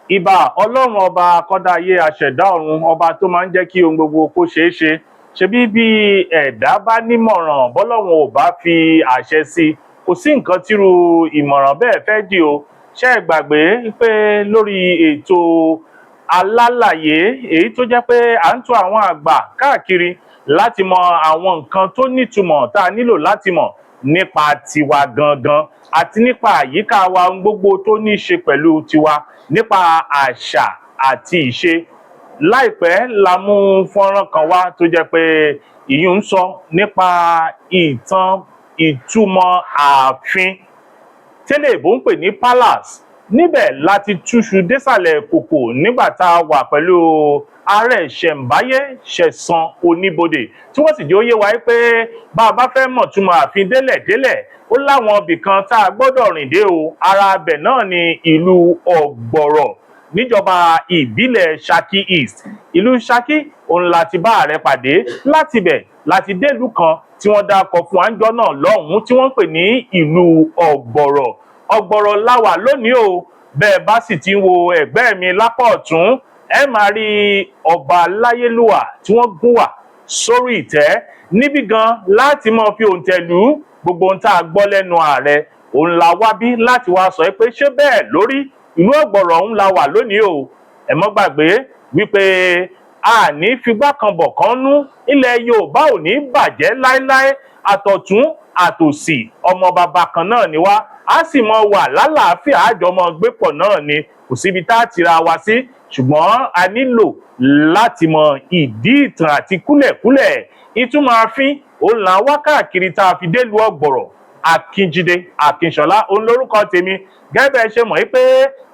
Ìbà Ọlọ́run Ọba akọ́dá ayé, aṣẹ̀dá ọ̀run, ọba tó máa ń jẹ́ kí ohun gbogbo kó ṣeé ṣe. Ṣebí bí ẹ̀dá bá nímọ̀ràn, bọ́lọ́run ò bá fi àṣẹ sí i, kò sí nǹkan tírú ìmọ̀ràn bẹ́ẹ̀ fẹ́ dì o. Ṣé ẹ gbàgbé pé lórí ètò alálàyé, èyí tó jẹ́ pé à ń tọ̀ àwọn àgbà káàkiri láti mọ àwọn nǹkan tó nítumọ̀ tá a nílò láti mọ̀ nípa tiwa gangan àti nípa àyíká wa, ohun gbogbo tó ní í ṣe pẹ̀lú tiwa, nípa àṣà àti ìṣe. Láìpẹ́ la mú fọ́nrán kan wá tó jẹ́ pé ìyún ń sọ nípa ìtàn ìtumọ̀ ààfin tẹ́lẹ̀ ìbò ń pè ní palace. Níbẹ̀ láti túṣu désàlẹ̀ kòkò nígbà tá a wà pẹ̀lú ààrẹ ìṣẹ̀ǹbáyé Ṣẹ̀san Oníbodè, tí wọ́n sì jẹ́ ó yé wa pé bá a bá fẹ́ mọ̀ túmọ̀ ààfin délẹ̀délẹ̀, ó láwọn ibì kan tá a gbọ́dọ̀ rìn dé o. Ara abẹ̀ náà ni ìlú Ọ̀gbọ̀rọ̀ níjọba ìbílẹ̀ Ṣakí East, ìlú Ṣakí. Òun láti bá ààrẹ pàdé. Láti bẹ̀ láti délùú kan tí wọ́n dákọ̀ fún àńjọ náà lọ́hùn-ún tí wọ́n ń pè ní ìlú Ọ̀gbọ̀rọ̀. Ọ̀gbọ̀rọ̀ láwà lónìí o. Bẹ́ẹ̀ bá sì ti ń wo ẹ̀gbẹ́ mi lápá ọ̀tún, ẹ máa rí ọba láyélúwà tí wọ́n gún wà sórí ìtẹ́ níbí gan láti máa fi òǹtẹ̀ lù ú. Gbogbo ohun tá a gbọ́ lẹ́nu ààrẹ òun la wá bí láti wá sọ pé ṣé bẹ́ẹ̀ lórí ìlú Ọ̀gbọ̀rọ̀ ọ̀hún la wà lónìí o. Ẹ mọ́ gbàgbé wípé a ní figbá kan bọ̀ kan nú, ilẹ̀ Yorùbá ò ní bàjẹ́ láéláé. Àtọ̀tún àtòsì, ọmọ bàbá kan náà ni wá, a sì mọ wà lálàáfíà, àjọmọ gbépọ̀ náà ni, kò síbi tá a tira wa sí. Ṣùgbọ́n a nílò láti mọ ìdí ìtàn àti kúlẹ̀kúlẹ̀ ìtumọ̀ ààfin. Òun là ń wá káàkiri tá a fi délùú Ọ̀gbọ̀rọ̀. Akínjídé Akínṣọlá òun lórúkọ tèmi. Gẹ́gẹ́ bẹ́ẹ̀ ṣe mọ̀ pé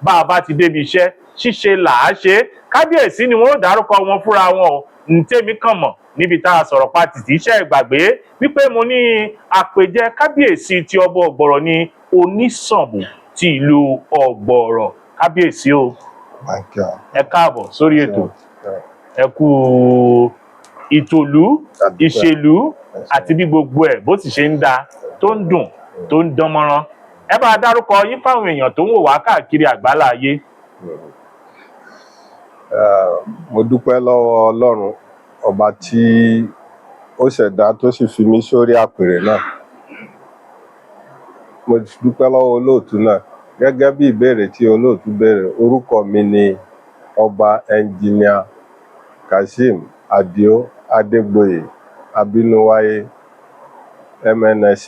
bá a bá ti débi iṣẹ́ ṣíṣe là á ṣe. Kábíyèsí ni wọ́n ó dárúkọ wọn fúnra wọn o. Ntẹ́mi kàn mọ̀ níbi tá a sọ̀rọ̀ pa tìtì iṣẹ́ ìgbàgbé wípé mo ní àpèjẹ kábíyèsí ti ọba Ọ̀gbọ̀rọ̀ ní Onísànbù ti ìlú Ọ̀gbọ̀rọ̀. Kábíyèsí o. Thank you. Ẹ káàbọ̀ sórí ètò. Ẹ kú ìtòlú, ìṣèlú àti bí gbogbo ẹ̀ bó sì ṣe ń da, tó ń dùn, tó ń dán mọ́rán. Ẹ bá a dárúkọ yín fáwọn èèyàn tó ń wò wá káàkiri àgbálá ayé. Mo dúpẹ́ lọ́wọ́ Ọlọ́run ọba tí ó ṣẹ̀dá tó sì fi mí sórí àpèrè náà. Mo dúpẹ́ lọ́wọ́ olóòtú náà. Gẹ́gẹ́ bí ìbéèrè tí olóòtú béèrè, orúkọ mi ni Ọba Ẹnjìníà Kazeem Adio Adégboyè Abínúwáyé, MNSC,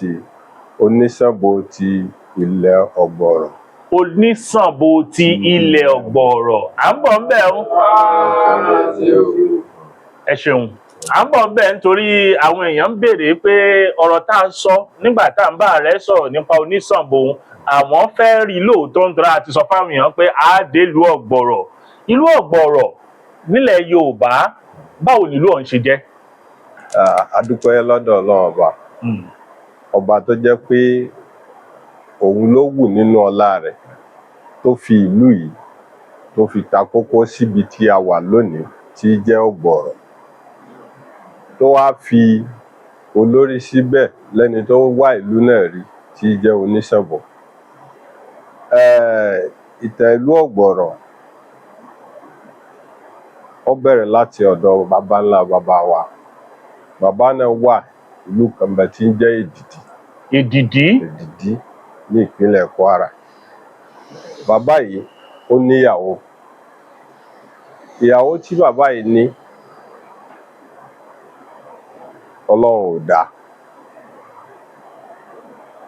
Onísànbò ti ilẹ̀ Ọ̀gbọ̀rọ̀. Onísànbò ti ilẹ̀ Ọ̀gbọ̀rọ̀. À ń bọ̀ ń bẹ̀ o. Ẹ ṣeun. À ń bọ̀ ń bẹ̀ nítorí àwọn èèyàn ń béèrè pé ọ̀rọ̀ tá a sọ nígbà tá à ń bá ààrẹ sọ̀rọ̀ nípa Onísànbò òun, àwọn fẹ́ rí lóòótọ́, nítorí a ti sọ fáwọn èèyàn pé a dé ìlú Ọ̀gbọ̀rọ̀. Ìlú Ọ̀gbọ̀rọ̀ nílẹ̀ Yorùbá, báwo nílùú ọ̀hún ṣe jẹ́? A dúpẹ́ lọ́dọ̀ Ọlọ́run ọba, ọba tó jẹ́ pé òun ló wù nínú ọlá rẹ̀ tó fi ìlú yìí tó fi ta kókó síbi tí a wà lónìí, tí í jẹ́ Ọ̀gbọ̀rọ̀, tó wá fi olórí síbẹ̀ lẹ́ni tó wá ìlú náà rí, tí í jẹ́ Onísànbò. Ìtàn ìlú Ọ̀gbọ̀rọ̀, ó bẹ̀rẹ̀ láti ọ̀dọ̀ baba ńlá baba wa. Bàbá náà wà ìlú kan bẹ̀ tí ń jẹ́ Èdìdí. Èdìdí. Èdìdí ní ìpínlẹ̀ Kwara. Bàbá yìí, ó níyàwó. Ìyàwó tí bàbá yìí ní, Ọlọ́run ò dá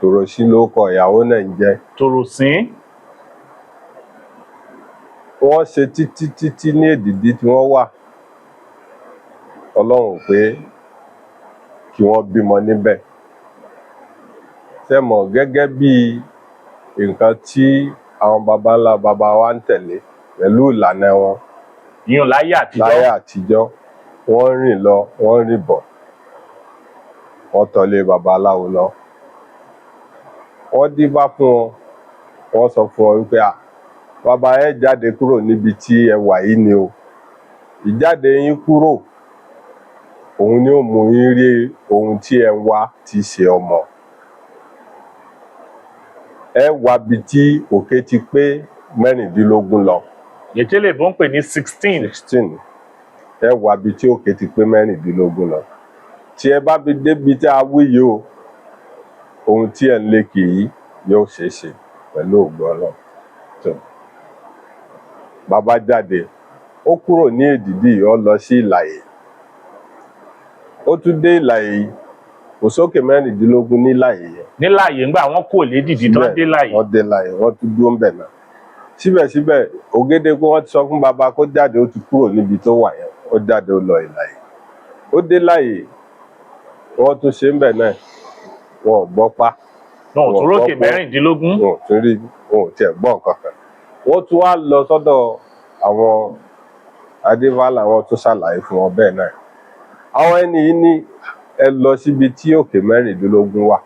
Tòròsí lórúkọ ìyàwó náà ń jẹ́. Tòròsín. Wọ́n ṣe títí títí ní Èdìdí tí wọ́n wà, Ọlọ́run ò pé kí wọ́n bímọ níbẹ̀. Ṣé mọ̀, gẹ́gẹ́ bí nǹkan tí àwọn baba ńlá baba wa ń tẹ̀lé pẹ̀lú ìlànà wọn ìyún láyé àtijọ́. Láyé àtijọ́, wọ́n rìn lọ, wọ́n rìn bọ̀, wọ́n tọlé babaláwo lọ. Wọ́n dífá fún wọn. Wọ́n sọ fún wọn wípé, à bàbá, ẹ jáde kúrò níbi tí ẹ wà yìí ni o. Ìjáde yín kúrò, òun ni ó mú yín rí ohun tí ẹ ń wá, tí í ṣe ọmọ. Ẹ wábi tí òkè ti pé 16 lọ. Yẹtẹ́lẹ̀ bó ń pè ní 16. 16. Ẹ wá bi tí òkè ti pé 16 lọ. Tí ẹ bá fi débi tí a wí yìí o, ohun tí ẹ̀ ń lé kì í yóò ṣeé ṣe pẹ̀lú ògo Ọlọ́run. Tó bàbá jáde, ó kúrò ní Èdìdí, ó lọ sí Ìlàyè. Ó tún dé Ìlàyè yìí, kò sókè 16 ní Ìlàyè yẹn. Níláàyè ńgbà wọ́n kò lédìdí tán dé láàyè. Wọ́n dé láàyè, wọ́n tún dúró ńbẹ̀ náà. Síbẹ̀síbẹ̀, ògédé pé wọ́n ti sọ fún bàbá kó jáde, ó ti kúrò níbi tó wà yẹn, ó jáde, ó lọ Ìlàyè. Ó dé láàyè, wọ́n tún ṣe ńbẹ̀ náà, wọn ò gbọ́ pa. Wọn ò tún Wọ́n rókè gbọ́ pé 16. Wọn ò tún rí, wọn ò tiẹ̀ gbọ́ nǹkan kan. Wọ́n tún wá lọ sọ́dọ̀ àwọn adéfálà, wọn tún ṣàlàyé fún wọn bẹ́ẹ̀ náà. Àwọn ẹni yìí ní ẹ lọ síbi tí òkè 16 wà,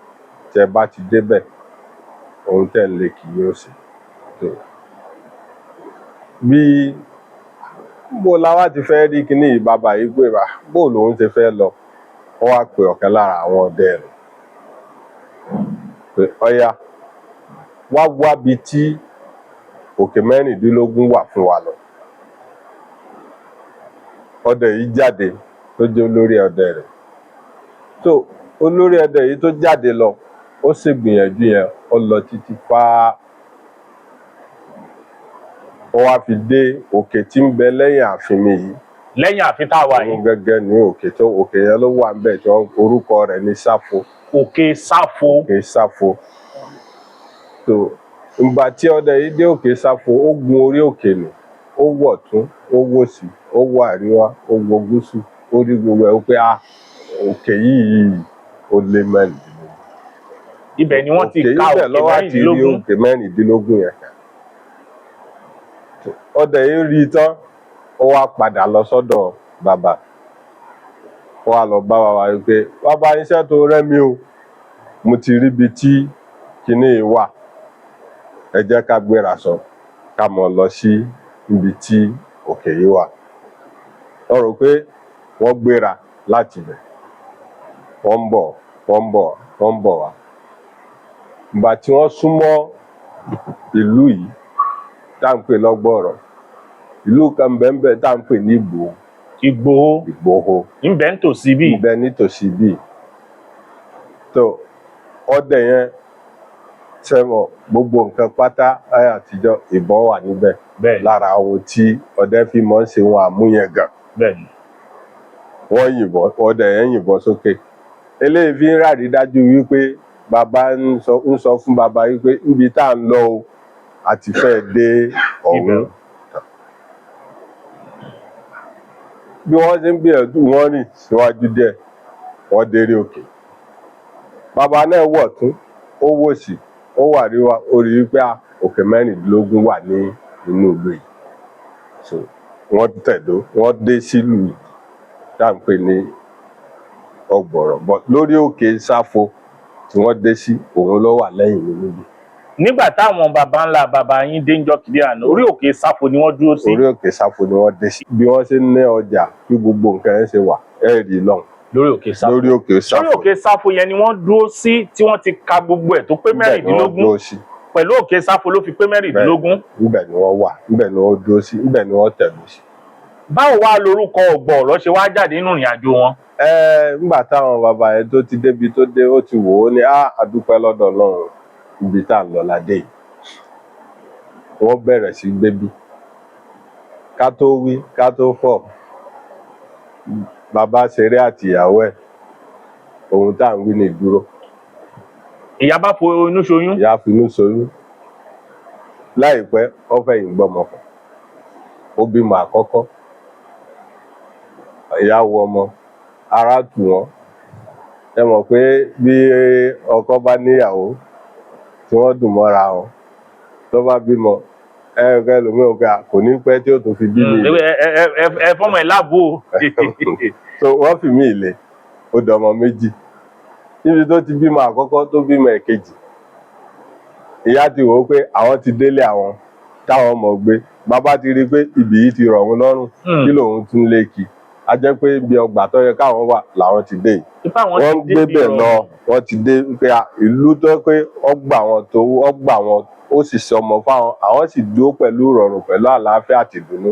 tẹ́ bá ti débẹ̀, ohun tẹ́ ń lé kì yóò ṣe. Tó bí bó la wá ti fẹ́ rí kíní yìí, bàbá yìí pé wá bó lòun ṣe fẹ́ lọ. Wọ́n wá pe ọ̀kan lára àwọn ọdẹ rẹ̀ pé ọ̀yá, wá wábi tí òkè 16 wà fún wa lọ. Ọdẹ yìí jáde, tó jẹ́ olórí ọdẹ rẹ̀. Tó olórí ọdẹ yìí tó jáde lọ, ó ṣègbìyànjú yẹn, ó lọ títí fáá, ó wá fi dé òkè tí ń bẹ lẹ́yìn ààfin mi yìí. Lẹ́yìn ààfin tá a wà yìí. Òun gẹ́gẹ́ ní òkè tó òkè yẹn ló wà ńbẹ̀ tí wọ́n orúkọ rẹ̀ ní Sáfo. Òkè Sáfo. Òkè Sáfo. Tó ìgbà tí ọdẹ yìí dé òkè Sáfo, ó gun orí òkè nì, ó wọ̀ tún, ó wòsì, ó wọ àríwá, ó wọ gúúsù, ó rí gbogbo ẹ̀, ó pé a òkè yìí ó lé 16. Ibẹ̀ ni wọ́n ti òkè ka ibẹ̀ òkè lọ́wọ́ àti rí 16. Òkè 16 yẹn kà. Ọdẹ yìí rí i tán, ó wá padà lọ sọ́dọ̀ bàbá, ó wá lọ bá bàbá yìí pé bàbá, iṣẹ́ tó rẹ́ mi o, mo ti ríbi tí kinní yìí wà, ẹ jẹ́ ká gbéra sọ, ká mọ̀ lọ sí ibi tí òkè yìí wà. Wọ́n rò pé wọ́n gbéra láti ibẹ̀, wọ́n ń bọ̀, wọ́n ń bọ̀, wọ́n ń bọ̀ wá. Ìgbà tí wọ́n súnmọ́ ìlú yìí tá à ń pè lọ́gbọ̀ọ̀rọ̀, ìlú kan bẹ́ẹ̀ tá à ń pè ní Ìgbòho. Ìgbòho. Ìgbòho. Ńbẹ nítòsí bíi. Ń bẹ nítòsí bíi. Tó ọdẹ yẹn sẹ́mọ̀, gbogbo nǹkan pátá láyé àtijọ́, ìbọn wà níbẹ̀. Lára ohun tí ọdẹ fi mọ́ ń ṣe wọn àmúyangàn. Wọ́n yìnbọn, ọdẹ yẹn yìnbọn sókè. Eléyìí fi ń rárí dájú wípé bàbá ń sọ fún bàbá wípé níbi tá à ń lọ o, àti fẹ́ dé ọ̀hún. Bí wọ́n ṣe ń gbìyànjú, wọ́n rìn síwájú díẹ̀, wọ́n dérí òkè. Bàbá náà wọ̀ tún, ó wòsì, ó wà ríwá, ó rí wípé òkè 16 wà ní inú ìlú yìí. So wọ́n tẹ̀dó, wọ́n dé sílùú tá à ń pè ní Ọ̀gbọ̀rọ̀, but lórí òkè Sáfo tí wọ́n dé sí, òun ló wà lẹ́yìn mi níbí. Nígbà táwọn baba ńlá baba yín dé ńjọ́ kìíní àná, orí òkè Sáfo ni wọ́n dúró sí. Orí òkè Sáfo ni wọ́n dé sí. Bí wọ́n ṣe ń ná ọjà, bí gbogbo nǹkan yẹn ṣe wà, ẹ rí lọ́hùn. Lórí òkè Sáfo. Lórí òkè Sáfo. Lórí òkè Sáfo yẹn ni wọ́n dúró sí tí wọ́n ti ka gbogbo ẹ̀ tó pé Níbẹ̀ ni wọ́n 16. dúró sí. Pẹ̀lú òkè Sáfo ló fi pé 16. Níbẹ̀ ni wọ́n wà, níbẹ̀ ni wọ́n dúró sí, níbẹ̀ ni wọ́n tẹ̀dó sí. Báwo wá lorúkọ Ọ̀gbọ̀ọ̀rọ̀ ṣe wá jáde nínú ìrìn àjò wọn? Nígbà táwọn bàbá yẹn tó ti débi tó dé, ó ti wò ó ní á àdúpẹ́ lọ́dọ̀ Ọlọ́run, ibi tá à ń lọ ládé yìí. Wọ́n bẹ̀rẹ̀ sí gbébí. Ká tó wí, ká tó fọ̀, bàbá ṣeré àti ìyàwó ẹ̀, ohun tá à ń wí ní ìdúró. Ìyá bá fo inú ṣoyún. Ìyá finú ṣoyún. Láìpẹ́, ó fẹ̀yìn gbọ́mọ pọ̀n. Ó bímọ àkọ́kọ́. Ìyá wo ọmọ, ara tù wọ́n. Ẹ mọ̀ pé bí ọkọ bá níyàwó tí wọ́n dùn mọ́ra wọn, tó bá bímọ, ẹlòmíràn pé kò ní pẹ́ tí ó tún fi bí mi. Ẹ fọmọ ẹ láàbò. So wọ́n fi mí ìlé, ó dọmọ méjì. Níbi tó ti bímọ àkọ́kọ́ tó bímọ ẹ̀kejì, ìyá ti wò ó pé àwọn ti délé àwọn táwọn mọ̀ gbé. Bàbá ti rí i pé ibì yìí ti rọ̀ wọ́n lọ́rùn, kí lòun tún lé kí a jẹ́ pé ibi ọgbà tó yẹ káwọn wà làwọn ti dé yìí. Wọ́n ń gbé bẹ̀ lọ, wọ́n ti dé pé ìlú tó pé ọgbà wọn tó ọgbà wọn Ó sì sọmọ fáwọn, àwọn sì dúró pẹ̀lú ìrọ̀rùn, pẹ̀lú àlàáfíà àti ìdùnnú.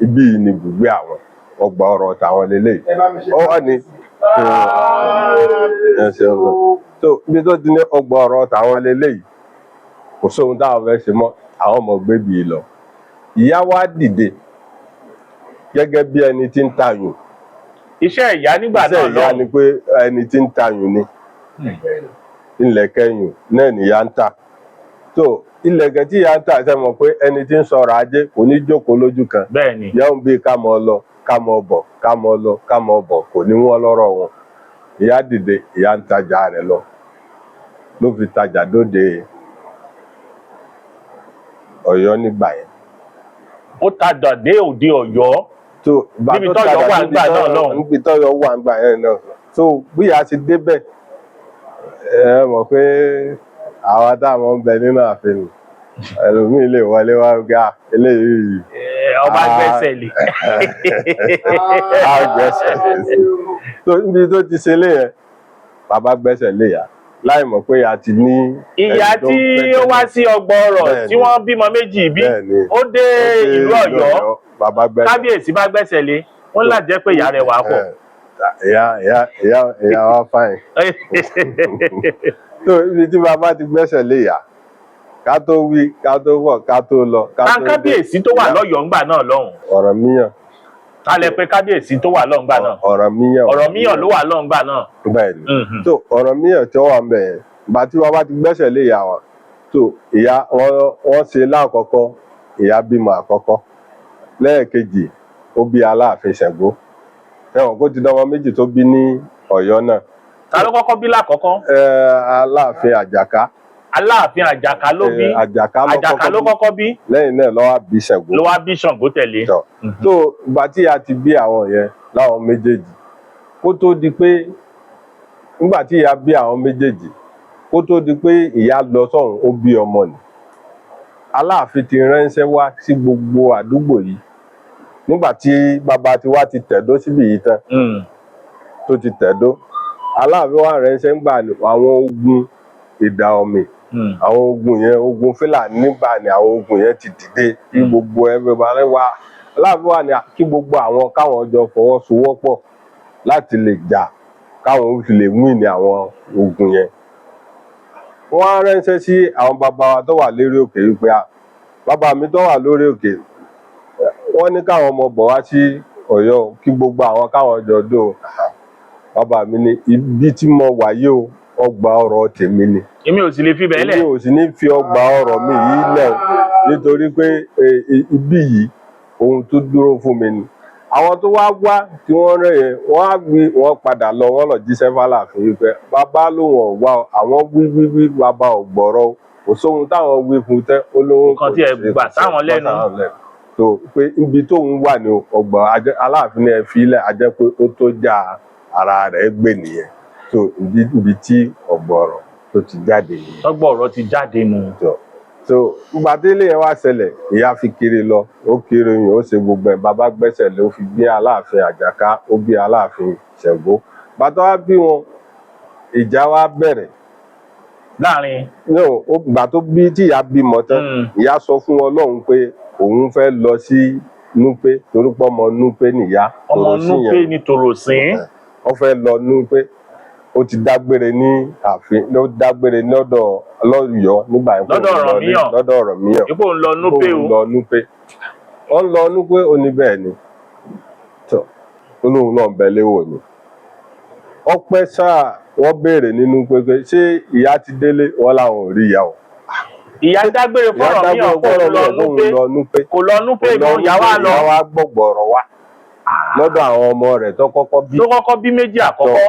Ibí yìí ni ibùgbé àwọn, ọgbà ọrọ̀ tàwọn lélẹ́yìí. Ó wà ní ẹ ṣeun gan. So ibi tó ti ní ọgbà ọ̀rọ̀ tàwọn lélẹ́yìí, kò sóhun táwọn fẹ́ ṣe mọ́, àwọn ọmọ gbé bíi lọ. Ìyá wa dìde gẹ́gẹ́ bí ẹni tí ń tayùn. Iṣẹ́ ìyá nígbà Iṣẹ́ náà ìyá lọ́hùn. ni pé ẹni tí ń tayùn ni, ilẹ̀kẹ̀ yùn náà nìyá ń tà. So ilẹ̀kẹ̀ tí ìyá ń tà, ṣe mọ̀ pé ẹni tí ń sọ̀rọ̀ ajé kò ní jókòó lójú kan? Bẹ́ẹ̀ ni. Ìyá ń bí ká mọ lọ, ká mọ bọ̀, ká mọ lọ, ká mọ bọ̀, kò ní wọ́n lọ́rọ̀ wọn. Ìyá dìde, ìyá ń tajà rẹ̀ lọ, ló fi tajà dóde Ọ̀yọ́ nígbà yẹn. Ó tajà dé òde Ọ̀yọ́. So ìgbà Níbi tó tọ́yọ́ tajà wà níbi nígbà náà lọ́hùn. Níbi tọ́yọ́ wà nígbà yẹn náà. So bí ìyá ti débẹ̀, ẹ mọ̀ pé àwa táwọn ń bẹ nínú ààfin nù, ẹlòmíì lè wọlé wá gbà eléyìí. Ọba gbẹ́sẹ̀ lé. Á gbẹ́sẹ̀ lé. So níbi tó ti ṣe lé yẹn, bàbá gbẹ́sẹ̀ lé yà láì mọ̀ pé a ti ní Ìyá ẹni tó ń tí fẹ́ ó wá tẹ́lẹ̀. sí ọgbà ọrọ̀ Bẹ́ẹ̀ni. tí wọ́n bímọ méjì bí, Bẹ́ẹ̀ni. ó dé Ó dé ìlú Ọ̀yọ́, bàbá gbẹ́sẹ̀. Kábíyèsí bá gbẹ́sẹ̀ lé. Wọ́n là jẹ́ pé ìyá rẹ̀ wà pọ̀. Ìyá wa fine. So ibi tí bàbá ti gbẹ́sẹ̀ lé ìyá, ká tó wí, ká tó wọ̀, ká tó lọ, ká Ta tó dé. kábíyèsí tó wà lọ́yọ̀ọ́ ńgbà náà lọ́hùn? Ọ̀rànmíyàn. Ta lẹ pé kábíyèsí tó wà lọ́hùn ńgbà náà? Ọ̀rànmíyàn. Ọ̀rànmíyàn ló wà lọ́hùn ńgbà náà. Bẹ́ẹ̀ ni. Mhm. So Ọ̀rànmíyàn tí ó wà ń bẹ̀ yẹn, ìgbà tí bàbá ti gbẹ́sẹ̀ lé ìyá wọn, so ìyá wọn, wọ́n ṣe láàkọ́kọ́, ìyá bímọ àkọ́kọ́. Lẹ́ẹ̀kejì, ó bí Aláàfin Ṣàngó. Ẹ̀wọ̀n kó ti dánwọ́ méjì tó bí ní Ọ̀yọ́ náà. Ta ló kọ́kọ́ bí lákọ́kọ́? Aláàfin Àjàká. Aláàfin Àjàká ló bí. Àjàká ló Àjàká ló kọ́kọ́ bí. kọ́kọ́ bí. Lẹ́yìn náà ló wá bí Ṣàngó. Ló wá bí Ṣàngó tẹ̀lé. Tọ́. So ìgbà tí a ti bí àwọn yẹn láwọn méjèèjì, kó tó di pé, nígbà tí ìyá bí àwọn méjèèjì, kó tó di pé ìyá lọ sọ́run, ó bí ọmọ nì. Aláàfin ti ránṣẹ́ wá sí gbogbo àdúgbò yìí nígbà tí bàbá tiwa ti tẹ̀dó síbì yìí tán. Tó ti tẹ̀dó, Aláàfin wá ránṣẹ́ ńgbà àwọn ogun ìdà ọ̀mì. Àwọn ogun yẹn, ogun Fúlàní nígbà ni àwọn ogun yẹn ti dìde kí gbogbo ẹgbẹ́ bá wá. Aláàfin wà ní kí gbogbo àwọn káwọn jọ fọwọ́sowọ́pọ̀ láti lè jà, káwọn ó fi lè win ní àwọn ogun yẹn. Wọ́n á ránṣẹ́ sí àwọn bàbá wa tó wà lérí òkè wípé, "Ah, bàbá mi tó wà lórí òkè, wọ́n ní káwọn ọmọ bọ̀ wá sí Ọ̀yọ́, kí gbogbo àwọn káwọn jọ dó o." Bàbá mi ní ibi tí mo wà yìí o, ọgbà ọrọ̀ tèmi ni. Èmi ò sì lè fi bẹ́ẹ̀ lẹ̀. Èmi ò sì ní fi ọgbà ọrọ̀ mi yìí lẹ̀ o, nítorí pé ibí yìí, ohun tó dúró fún mi ni. Àwọn tó wá wá tí wọ́n rẹ̀ yẹn, wọ́n á gbé wọ́n padà lọ, wọ́n lọ jíṣẹ́ fàlàfin wípé bàbá lòun ò wá o, àwọn wí wí wí, bàbá ò gbọ́rọ̀ o, kò sóhun táwọn wí fún tẹ́ ó lóhun Nǹkan tí ẹ gbà sáwọn lẹ́nu. Tó pé ibi tóun wà ní ọgbà Aláàfin ní ẹ fi ilẹ̀, a jẹ́ pé ó tó já ara rẹ̀ gbé nìyẹn. Tó ibi tí ọ̀gbọ̀rọ̀ tó ti jáde nìyẹn. Tọ́gbọ̀ ọ̀rọ̀ ti jáde nù. Jọ so ìgbà tí ilé yẹn wá ṣẹlẹ̀, ìyá fi kiri lọ, ó kiri yìí, ó ṣe gbogbo ẹ̀, bàbá gbẹ́sẹ̀ lé, ó fi gbé Aláàfin Àjàká, ó bí Aláàfin Ṣàngó. Bàtà wá bí wọn, ìjà wá bẹ̀rẹ̀. Láàrin No, ìgbà tó bí, tí ìyá bímọ tán, ìyá sọ fún Ọlọ́run pé òun fẹ́ lọ sí Núpé, torí pé ọmọ Núpé nìyá. Ọmọ Tòròsí Núpé yẹn. ní Tòròsín. Ó fẹ́ lọ Núpé, ó ti dágbére ní ààfin, ló dágbére lọ́dọ̀ lọ́yọ̀ọ́ nígbà yẹn pé Lọ́dọ̀ òun lọ ní- Ọ̀rànmíyàn. Lọ́dọ̀ Ọ̀rànmíyàn. Ipò ń lọ Núpé o. Òun lọ Núpé, ó ń lọ Núpé, ó ní bẹ́ẹ̀ ni tó, ó lóun náà bẹ léwò ni. Ọpẹ́ sáà, wọ́n béèrè nínú pé ṣé ìyá ti délé, wọ́n làwọn ò rí ìyá o. Ìyá dágbére Ìyá fọ́rànmíyàn dágbére kó lọ fọ́rọ̀ Núpé. lọ Núpé. Kò lọ Núpé gan, ìyá wa lọ. Ìyá wa gbọ̀gbọ̀rọ̀ wa lọ́dọ̀ àwọn ọmọ rẹ̀ tó kọ́kọ́ bí. Tó kọ́kọ́ bí méjì àkọ́kọ́.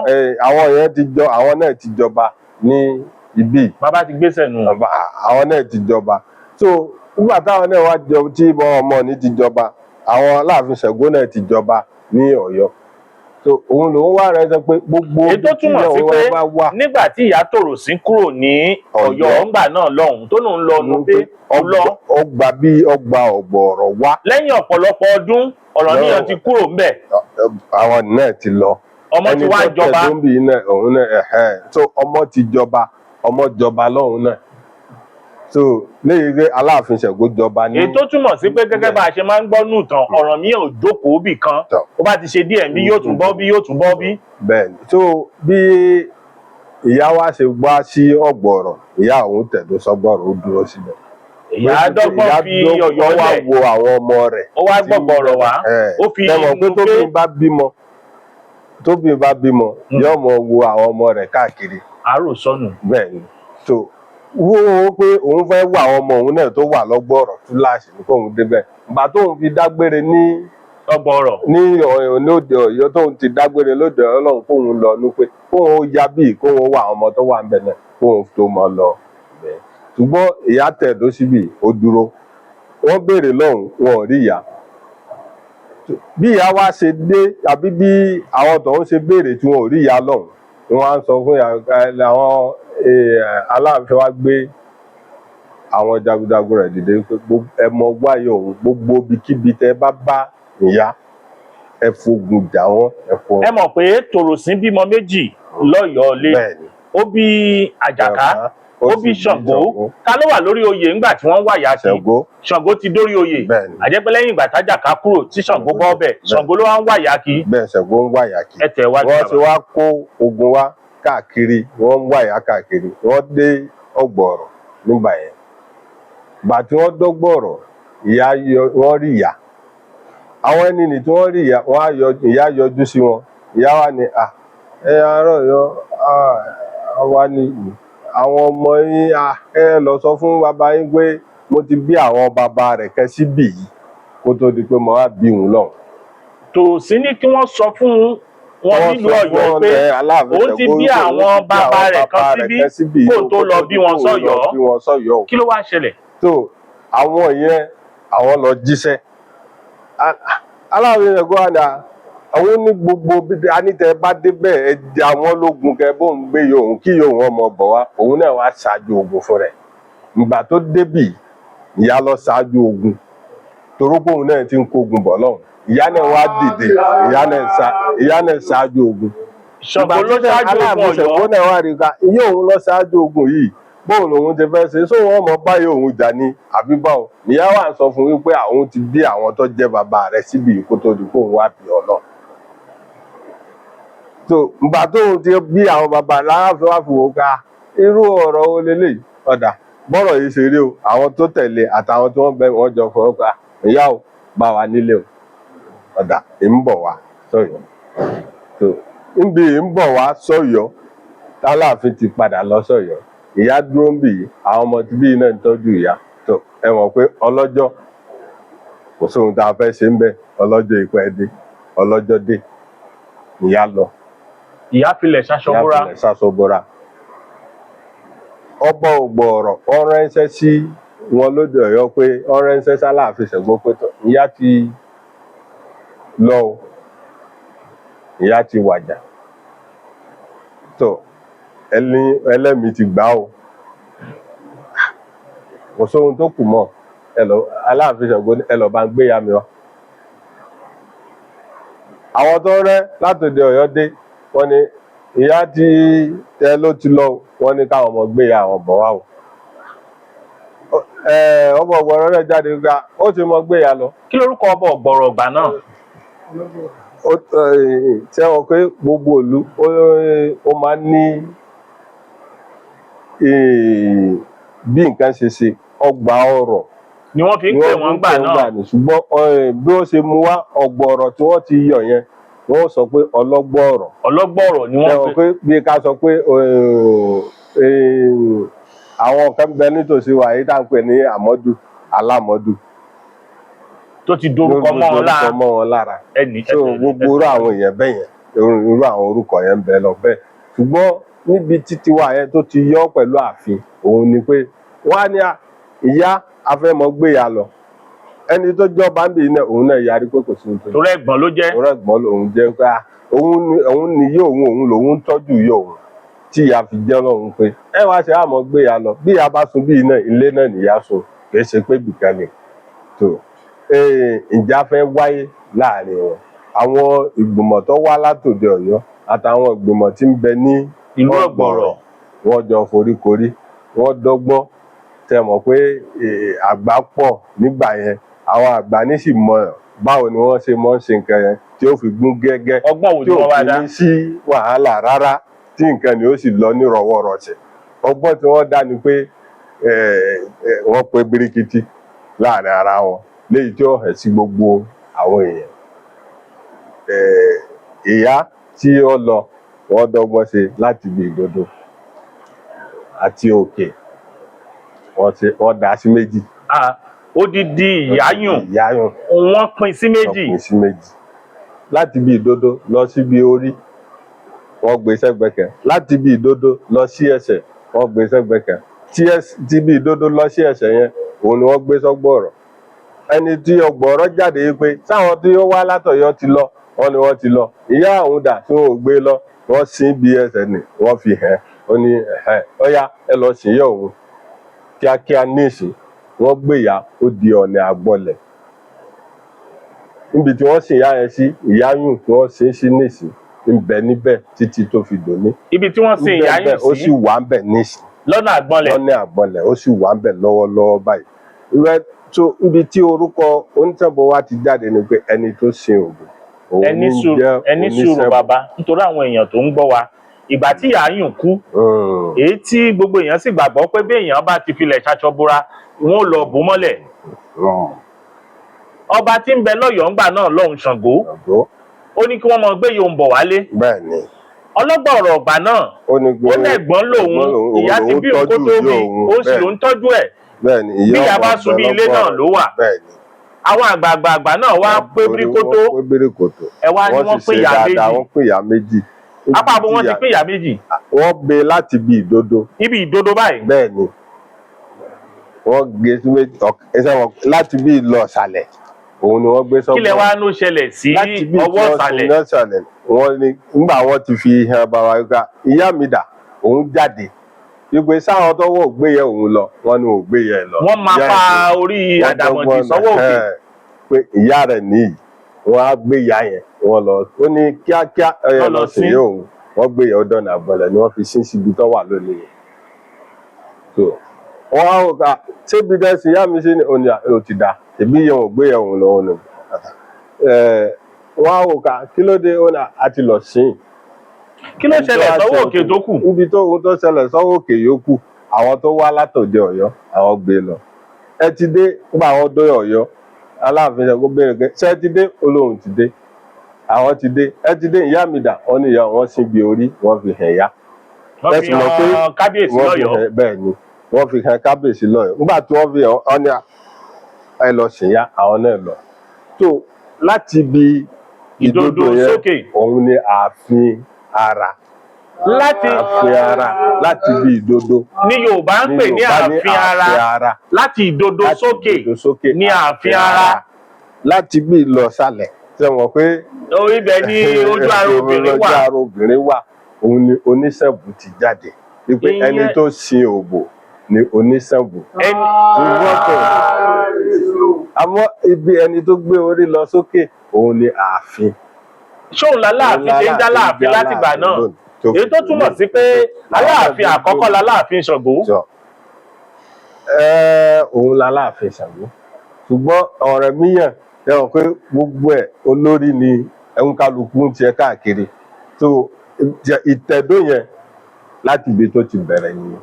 Àwọn yẹn ti jọ, àwọn náà ti jọba ní ibí. Bàbá ti gbéṣẹ̀ nù. Àwọn náà ti jọba. So nígbà táwọn náà wá jọ, tí ọmọ ní ti jọba, àwọn Aláàfin Ṣàngó náà ti jọba ní Ọ̀yọ́. So òun lòun wá rẹ sọ pé gbogbo Èyí tó ibi tí túmọ̀ sí òun pé bá wà nígbà tí ìyá Tòròsín kúrò ní Ọ̀yọ́ Ọ̀yọ́. ńgbà náà lọ́hùn, tó lòun lọ Núpé, ó lọ Ọgbà bí ọgbà ọ̀gbọ̀ọ̀rọ̀ wá. Lẹ́yìn ọ̀pọ̀lọpọ̀ ọdún, Ọ̀rànmíyàn ti kúrò ńbẹ̀. Àwọn náà ti lọ. Ọmọ ti wá Ẹni tó jọba. tẹ̀dó ń bì náà, òun náà ẹ̀hẹ́. So ọmọ ti jọba, ọmọ jọba lọ́hùn náà. So léyìí pé Aláàfin Ṣàngó jọba ní Èyí tó túmọ̀ sí pé gẹ́gẹ́ bá a ṣe máa ń gbọ́ nù tán, Ọ̀rànmíyàn ò jókòó bì kan. Tọ́. Ó bá ti ṣe díẹ̀ bí, yóò tún bọ́ bí, yóò tún bọ́ bí. Bẹ́ẹ̀ ni. So bí ìyá wa ṣe wá sí Ọ̀gbọ̀rọ̀, ìyá òun tẹ̀dó sọ́gbọ̀rọ̀, ó dúró síbẹ̀. Ìyá dọ́gbọ́n fi Ọ̀yọ́ Ó wá lẹ̀. wo àwọn ọmọ rẹ̀. Ó wá gbọ̀gbọ̀rọ̀ wá. Ó fi Ẹ mọ̀ pé inú pé tóbi bá bímọ, yóò mọ wo àwọn ọmọ rẹ̀ káàkiri. Àárò sọnù. Bẹ́ẹ̀ ni. So wo wo pé òun fẹ́ wo àwọn ọmọ òun náà tó wà lọ́gbọ̀rọ̀, túláàsì ní kóun débẹ̀. Ìgbà tóun fi dágbére ní Ọgbọ̀rọ̀. ní Ọ̀yọ́, lóde Ọ̀yọ́, tóun ti dágbére lóde Ọ̀yọ́ lọ́hùn, kóun lọ ní pé kóun ó ya bíi kóun ó wá àwọn ọmọ tó wà ńbẹ̀ náà, kóun tó mọ lọ bẹ́ẹ̀. Ṣùgbọ́n ìyá tẹ̀dó síbì, ó dúró. Wọ́n béèrè lọ́hùn, wọn ò rí ìyá. Bí ìyá wa ṣe dé, àbí bí àwọn tọ̀hún ṣe béèrè tí wọn ò rí ìyá lọ́hùn, wọ́n á sọ fún ìyá àwọn Aláàfin wa gbé àwọn jagunjagun rẹ̀ dìde pé ẹ mọ wáyé òun, gbogbo ibikíbi tẹ bá bá ìyá, ẹ fogun jà wọ́n, ẹ fọ. Ẹ mọ̀ pé Tòròsín bímọ méjì lọ́yọ̀ọ́ lé. Bẹ́ẹ̀ ni. Ó bí Àjàká, ó bí Ṣàngó. Ta ló wà lórí oyè ńgbà tí wọ́n ń wàyà kí? Ṣàngó. Ṣàngó ti dórí oyè. Bẹ́ẹ̀ ni. Àjẹpẹ́ lẹ́yìn ìgbà tájàká kúrò tí Ṣàngó bọ́ bẹ̀, Ṣàngó ló wá ń wàyà kí. Bẹ́ẹ̀, Ṣàngó ń wáyà kí. Ẹ tẹ̀ wájú. Wọ́n ti Bàbá. wá kó ogun wá káàkiri, wọ́n ń wáyà káàkiri, wọ́n dé Ọ̀gbọ̀rọ̀ nígbà yẹn. Gbà tí wọ́n dọ́gbọ̀rọ̀, ìyá yọ, wọ́n rí ìyá. Àwọn ẹni nì tí wọ́n rí ìyá, wọ́n á yọ, ìyá yọjú sí wọn. Ìyá wa ni à ẹ arọ yọ àwa ni àwọn ọmọ yín à, ẹ lọ sọ fún bàbá yín pé mo ti bí àwọn bàbá rẹ̀ kẹ́ síbì yìí kó tó di pé mo wá bí òun lọ́hùn. Tòròsín ní kí wọ́n sọ fún wọn nílùú Ọ̀yọ́ pé òun ti bí àwọn bàbá rẹ̀ kan síbí kó tó lọ bí wọn sọ́yọ́. Bí wọn sọ́yọ́. Kí ló wá ṣẹlẹ̀? Tó àwọn yẹn, àwọn lọ jíṣẹ́. Aláàfin Ṣàngó àná àwọn ní gbogbo anítẹ bá débẹ̀, ẹ jẹ àwọn lógun kẹ bóun gbé yòówù kí yòówù ọmọ bọ̀ wá. Òun náà wá ṣáájú ogun fún rẹ̀. Ìgbà tó débì, ìyá lọ ṣáájú ogun, torópò òun náà ti ń kógun bọ̀ lọ́hùn. Ìyá náà wá dìde, ìyá náà ṣáájú ogun. Ṣàngó ló ṣáájú ogun Aláàfin Ọ̀yọ́. Ṣàngó náà wá rí i ká ìyá òun lọ ṣáájú ogun yìí, bóun lòun ti fẹ́ ṣe sóun ọmọ báyìí òun jà ní àbí báwo. Ìyá wa sọ fún wípé àwọn ti bí àwọn tó jẹ́ bàbá rẹ̀ síbi kó tó di kóun wá bí ọ náà. So ìgbà tóun ti bí àwọn bàbá, Aláàfin wá fi wò ó ká irú ọ̀rọ̀ wo leléyìí. Ọ̀dà bọ́rọ̀ yìí ṣe rí o, àwọn tó tẹ̀lé àtàwọn tí wọ́n bẹ wọ́n jọ fọwọ́ pa ìyá o, bá wa nílé o. Ọ̀dà ń bọ̀ wá sọ̀yọ́. So níbi ń bọ̀ wá sọ̀yọ́, tálàfin ti padà lọ sọ̀yọ́, ìyá dúró ń bì í, àwọn ọmọ tí bíi náà ń tọ́jú ìyá. Tó ẹ mọ̀ pé ọlọ́jọ́ kò sóhun tá a fẹ́ ṣe ń bẹ̀, ọlọ́jọ́ ìpẹ́ dé, ọlọ́jọ́ dé, ìyá lọ. Ìyá filẹ̀ ṣaṣọ Ìyá bóra. filẹ̀ ṣaṣọ bora. Ọba Ògbọ̀ọ̀rọ̀ ó ránṣẹ́ sí wọn lóde Ọ̀yọ́ pé ó ránṣẹ́ sÁláàfin Ṣàngó pé tó ìyá ti lọ o, ìyá ti wàjà tó ẹni ẹlẹ́mìí ti gbà o, kò sóhun tó kù mọ́. Ẹ lọ, Aláàfin Ṣàngó ní ẹ lọ bá ń gbé ìyá mi wá. Àwọn tó rẹ́ látòde Ọ̀yọ́ dé, wọ́n ní ìyá tí tẹ ló ti lọ o. Wọ́n ní káwọn ọmọ gbé ìyá àwọn bọ̀ wá o. Ọmọ Ọ̀gbọ̀rọ̀ náà jáde gba ó ti mọ gbé ìyá lọ. Kí lorúkọ ọba Ọ̀gbọ̀rọ̀ ọgbà náà? Ó ṣe wọn pé gbogbo ìlú ó máa ń ní bí nǹkan ṣe ṣe ọgbà ọrọ̀ Ni wọ́n fi ń pè wọ́n gbà náà. Ní ṣùgbọ́n bí ó ṣe mú wá Ọ̀gbọ̀rọ̀ tí wọ́n ti yọ yẹn, wọ́n sọ pé ọlọ́gbọ̀ọ̀rọ̀. Ọlọ́gbọ̀rọ̀ ni ṣe wọ́n wọn fi pé bí ká sọ pé àwọn kan bẹ nítòsí wa yìí tá à ń pè ní àmọ́dù alámọ́dù Tó ti dorúkọ mọ́ wọn lára. Lórúkọ mọ́ wọn lára. Ẹnì So gbogbo irú àwọn èèyàn bẹ́ẹ̀ yẹn, irú àwọn orúkọ yẹn ń bẹ lọ bẹ́ẹ̀. Ṣùgbọ́n níbi títí wa yẹn tó ti yọ pẹ̀lú ààfin, òun ni pé wọ́n á ní ìyá afẹ́mọ́ gbé ya lọ, ẹni tó jọba ń bì náà, òun náà yarí pé kò sí ohun tó Torí ẹ̀gbọ́n ló jẹ́. Ọ̀rẹ́ ẹ̀gbọ́n lòun jẹ́ pé òun ni yóò òun òun lòun ń tọ́jú yóò òun tí ìyá fi jẹ́ lọ́hùn pé ẹ wá ṣe àmọ́ gbé ya lọ. Bí ìyá bá sun bí iná ilé náà nìyá sun, kì í ṣe pé bìkan ni tó ìjà fẹ́ wáyé láàrin wọn. Àwọn ìgbìmọ̀ tó wá látòde Ọ̀yọ́ àtàwọn ìgbìmọ̀ tí ń bẹ ní Ìlú Ọ̀gbọ̀rọ̀, wọ́n jọ foríkorí, wọ́n dọ́gbọ́n. Tẹ mọ̀ pé àgbà pọ̀ nígbà yẹn, àwọn àgbà ní sì mọ̀ báwo ni wọ́n ṣe mọ̀ ń ṣe nǹkan yẹn tí ó fi gún gẹ́gẹ́, Ọgbọ́n wo tí ni ò wọ́n wá fi dá? ní sí wàhálà rárá, tí nǹkan ni ó sì lọ ní rọwọ́rọsẹ̀. Ọgbọ́n tí wọ́n dá ni pé wọ́n pe birikiti láàrin ara wọn léyìí tí ó hàn sí gbogbo àwọn èèyàn. Ìyá tí ó lọ, wọ́n dọ́gbọ́n ṣe láti ibi ìdodo àti òkè, wọ́n ṣe, wọ́n dá sí méjì. Ah, odidi ìyáyùn? Ìyáyùn. Wọ́n pín sí méjì? Wọ́n pín sí méjì, láti ibi ìdodo lọ síbi orí, wọ́n gbé sẹ́gbẹ̀ẹ́ kan. Láti ibi ìdodo lọ sí ẹsẹ̀, wọ́n gbé sẹ́gbẹ̀ẹ́ kan. Tí ibi ìdodo lọ sí ẹsẹ̀ yẹn, òun ni wọ́n gbé sọ́gbọ̀rọ̀. Ẹni tí ọgbọ̀rọ̀ jáde yìí pé sáwọn tí ó wá látọ̀yọ́ ti lọ, wọ́n ní wọ́n ti lọ. Ìyá òun dà tí wọn ò gbé lọ? Wọ́n sin bí ẹsẹ̀ ni wọ́n fi hàn. Ó ní ẹ̀hẹ́n, ó yá, ẹ lọ sìn yẹ òun kíákíá. Níìsín wọ́n gbé ìyá, ó di ọ̀nà àgbọ̀lẹ̀ níbi tí wọ́n sin ìyá yẹn sí. Ìyáyùn tí wọ́n sin sí níìsín ń bẹ níbẹ̀ títí tó fi dòní. Ibi tí wọ́n sin ń bẹ ìyáyùn bẹ́ẹ̀, ó sí? Sì wà ń bẹ̀ níìsín. Lọ́nà àgbọ̀nlẹ̀? Lọ́nà àgbọ̀nlẹ̀, ó sì wà ń bẹ̀ lọ́wọ́lọ́wọ́ báyìí. Ìwẹ́ tó níbi tí orúkọ Oníṣàngó wa ti jáde ni pé ẹni tó sin Ògún, òun Ẹni ní sùúrù, jẹ́ ẹni sùúrù. Oníṣàngó. Bàbá, nítorí àwọn èèyàn tó ń gbọ́ wa, ìgbà tí ìyáyùn kú, èyí tí gbogbo èèyàn sì gbàgbọ́ pé bí èèyàn bá ti filẹ̀ ṣaṣọ bora, wọn ò lọ bò mọ́lẹ̀. Ọba tí ń bẹ lọ́yọ̀ọ́ ńgbà náà lọ́hùn, Ṣàngó, Ṣàngó. ó ní kí wọ́n máa gbé yòó ń bọ̀ wálé. Bẹ́ẹ̀ ni. Ọlọ́gbọ̀ọ̀rọ̀ ọ̀gbà náà, Ó ní ó lẹ́gbọ́n lòun, ìyá ti bí òun kó tó bí, ó sì ló ń tọ́jú ẹ̀. Bẹ́ẹ̀ ni. Bí ìyá bá sun bí ilé náà ló wà. Bẹ́ẹ̀ ni. Àwọn àgbààgbà àgbà náà wá pé bíríkótó. Wọ́n pé bíríkótó. Ẹ wá ní wọ́n sì pín ṣe ìyá dáadáa, méjì. Wọ́n pín ìyá méjì. Apá abo wọ́n ti pín ìyá méjì? Wọ́n gbé láti ibi ìdodo. Ibi ìdodo báyìí? Bẹ́ẹ̀ ni, wọ́n gé sí méjì, ẹsẹ̀ wọn láti bí lọ ìsàlẹ̀, òun ni wọ́n gbé sọ́gbọ̀n. Kí lẹ wá ló ṣẹlẹ̀ sí Láti bí ọwọ́ tí wọ́n ìsàlẹ̀? sin náà ìsàlẹ̀, wọ́n ní nígbà wọ́n ti fi hàn bàbá wípé ìyá mi dà, òun jáde wípé sáwọn tọwọ́ ò gbé yẹ òun lọ, wọ́n ní ò gbé yẹ lọ. Wọ́n máa Ìyá pa ẹ̀ orí wọ́n àdàmọ̀dì dọ́gbọ́n sọ́wọ́ òkè. Pé ìyá rẹ̀ nìyí, wọ́n á gbé ìyá yẹn, wọ́n lọ, ó ní kíákíá ẹ Wọ́n lọ lọ sìn sí. yé òun. Wọ́n gbé ìyá ọdọ nàgbọ̀lẹ̀ ni wọ́n fi sí síbi tó wà lónìí yẹn. So wọ́n á wò ká ṣébi dẹ́sí ìyá mi sí ni òní ò ti dà èbí yẹn ò gbé yẹn òun lọ òun ni wọ́n á wò ká kí ló dé, ó ní àti lọ sìn. Kí ló ṣẹlẹ̀ sọ́wọ́ òkè tó kù? Níbi tó ohun tó ṣẹlẹ̀ sọ́wọ́ òkè yòókù, àwọn tó wá látòde Ọ̀yọ́, àwọn gbé lọ. Ẹ ti dé. Nígbà àwọn dé Ọ̀yọ́, Aláàfin ṣe kó béèrè pé ṣé ẹ ti dé? Olóhùn ti dé, àwọn ti dé. Ẹ ti dé, ìyá mi dà? Wọ́n ní ìyá wọn sin bí orí, wọ́n fi hàn yá. Wọ́n Ẹ fi sì mọ̀ pé hàn kábíyèsí wọ́n fi lọ́yọ̀ọ́? hàn. Bẹ́ẹ̀ ni, wọ́n fi hàn kábíyèsí lọ́yọ̀ọ́. Nígbà tí wọ́n fi hàn wọ́n ní ẹ lọ sìn yá àwọn náà lọ tó láti ibi ìdodo ìdodo yẹn sókè. Òun ni ààfin ara. Láti Ààfin ara láti ibi ìdodo. Ní Yorùbá ń pè ní Yorùbá ààfin ara. Ààfin ara. Láti ìdodo Láti sókè. Ìdodo sókè. Ní ààfin ara. Láti bí lọ sálẹ̀, ṣe mọ̀ pé Ibẹ̀ ní ojú ara obìnrin ojú wà. ara obìnrin wà, òun ni Oníṣàngó ti jáde wípé ẹni tó sin òbò ni Oníṣàngó. Ẹni Ṣùgbọ́n kò àmọ́ ibi ẹni tó gbé orí lọ sókè, òun ni ààfin. Ṣóun láláàfin ṣe ń já láàfin látìgbà náà, èyí tó túmọ̀ sí pé Aláàfin àkọ́kọ́ láláàfin Ṣàngó? Jọ òun láláàfin Ṣàngó, ṣùgbọ́n Ọ̀rànmíyàn, ẹ mọ̀ pé gbogbo ẹ̀ olórí ni ẹ̀hún, ń tiẹ̀ káàkiri tó ìtẹ̀dó yẹn láti ibi tó ti bẹ̀rẹ̀ nìyẹn.